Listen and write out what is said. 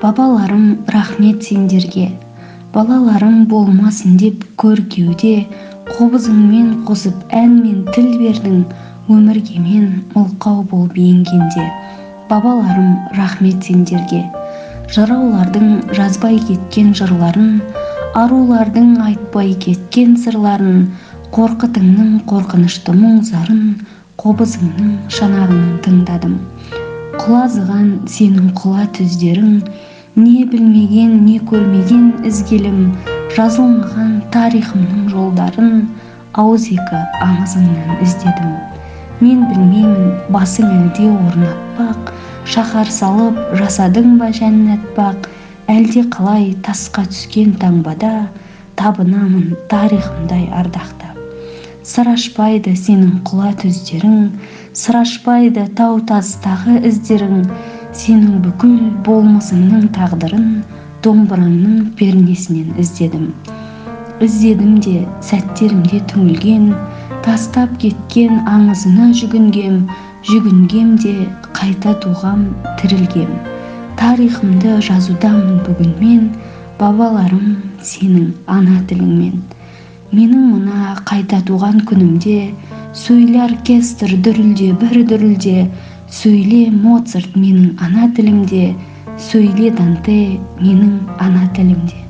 Бабаларым, рахмет сендерге. Балаларым болмасын деп көр кеуде, қобызыңмен қосып ән мен тіл бердің, өмірге мен мылқау болып енгенде. Бабаларым, рахмет сендерге. Жыраулардың жазбай кеткен жырларын, арулардың айтпай кеткен сырларын, Қорқытыңның қорқынышты мұң-зарын қобызыңның шанағынан тыңдадым. Құлазыған сенің құла түздерің, не білмеген, не көрмеген ізгелім, жазылмаған тарихымның жолдарын ауызекі аңызыңнан іздедім. Мен білмеймін, басың әлде орын аппақ, шаһар салып жасадың ба жәннат бақ, әлде қалай тасқа түскен таңбада табынамын тарихымдай ардақтап. Сыр ашпайды сенің құла түздерің, сыр ашпайды тау тастағы іздерің, сенің бүкіл болмысыңның тағдырын домбыраңның пернесінен іздедім. Іздедім де сәттерімде түңілген, тастап кеткен аңызына жүгінгем, жүгінгем де қайта туғам, тірілгем. Тарихымды жазудамын бүгін мен, бабаларым, сенің ана тіліңмен. Менің мына қайта туған күнімде сөйле, оркестр, дүрілде, бір дүрілде, сөйле, Моцарт, менің ана тілімде, сөйле, Данте, менің ана тілімде.